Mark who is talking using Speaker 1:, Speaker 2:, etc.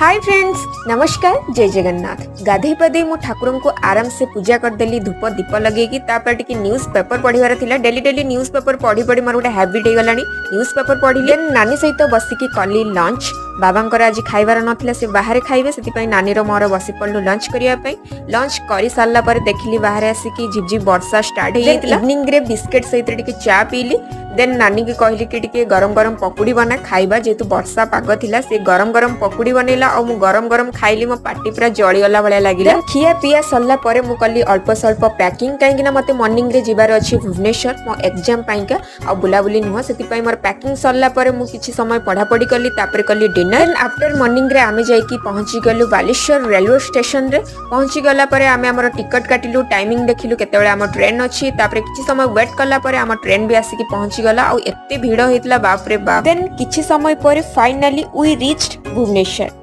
Speaker 1: High friends, ନମସ୍କାର, ଜୟ ଜଗନ୍ନାଥ। ଗାଧେଇ ପାଧେଇ ମୁଁ ଠାକୁରଙ୍କୁ ଆରାମସେ ପୂଜା କରିଦେଲି ଧୂପ ଦୀପ ଲଗେଇକି। ତାପରେ ଟିକେ ନ୍ୟୁଜ୍ ପେପର ପଢିବାର ଥିଲା। ଡେଲି ଡେଲି ନ୍ୟୁଜ୍ ପେପର ପଢି ପଢି ମୋର ଗୋଟେ ହ୍ୟାବିଟ୍ ହେଇଗଲାଣି। ନ୍ୟୁଜ୍ ପେପର ପଢିଲି। ଦେନ୍ ନାନୀ ସହିତ ବସିକି କଲି ଲଞ୍ଚ। ବାବାଙ୍କର ଆଜି ଖାଇବାର ନଥିଲା, ସେ ବାହାରେ ଖାଇବେ। ସେଥିପାଇଁ ନାନୀର ମୋର ବସି ପଡିଲୁ ଲଞ୍ଚ କରିବା ପାଇଁ। ଲଞ୍ଚ କରି ସାରିଲା ପରେ ଦେଖିଲି ବାହାରେ ଆସିକି ଝିପଝିପ ବର୍ଷା ଷ୍ଟାର୍ଟ ହେଇଯାଇଥିଲା। ଇଭିନିଂରେ ବିସ୍କେଟ୍ ସହିତ ଟିକେ ଚା ପିଇଲି। ଦେନ୍ ନାନୀକି କହିଲି କି ଟିକେ ଗରମ ଗରମ ପକୁଡ଼ି ବନା, ଖାଇବା। ଯେହେତୁ ବର୍ଷା ପାଗ ଥିଲା, ସେ ଗରମ ଗରମ ପକୁଡ଼ି ବନେଇଲା ଆଉ ମୁଁ ଗରମ ଗରମ ଖାଇଲି। ମୋ ପାଟି ପୁରା ଜଳିଗଲା ଭଳିଆ ଲାଗିଲା। ଖିଆ ପିଆ ସରିଲା ପରେ ମୁଁ କଲି ଅଳ୍ପ ସ୍ୱଳ୍ପ ପ୍ୟାକିଂ, କାହିଁକି ନା ମତେ ମର୍ଣ୍ଣିଂରେ ଯିବାର ଅଛି ଭୁବନେଶ୍ୱର ମୋ ଏକ୍ଜାମ ପାଇଁକା, ଆଉ ବୁଲାବୁଲି ନୁହଁ। ସେଥିପାଇଁ ମୋର ପ୍ୟାକିଂ ସରିଲା ପରେ ମୁଁ କିଛି ସମୟ ପଢାପଢି କଲି, ତାପରେ କଲି ଡିନର। ଦେନ୍ ଆଫ୍ଟର ମର୍ଣ୍ଣିଂରେ ଆମେ ଯାଇକି ପହଞ୍ଚିଗଲୁ ବାଲେଶ୍ୱର ରେଲୱେ ଷ୍ଟେସନରେ। ପହଞ୍ଚି ଗଲା ପରେ ଆମେ ଆମର ଟିକଟ କାଟିଲୁ, ଟାଇମିଂ ଦେଖିଲୁ କେତେବେଳେ ଆମ ଟ୍ରେନ୍ ଅଛି। ତାପରେ କିଛି ସମୟ ୱେଟ୍ କଲା ପରେ ଆମ ଟ୍ରେନ୍ ବି ଆସିକି ପହଞ୍ଚିଗଲା। ଆଉ ଏତେ ଭିଡ଼ ହେଇଥିଲା, ବାପରେ ବାପ! ଦେନ୍ କିଛି ସମୟ ପରେ ଫାଇନାଲି we ରିଚ୍ଡ ଭୁବନେଶ୍ୱର।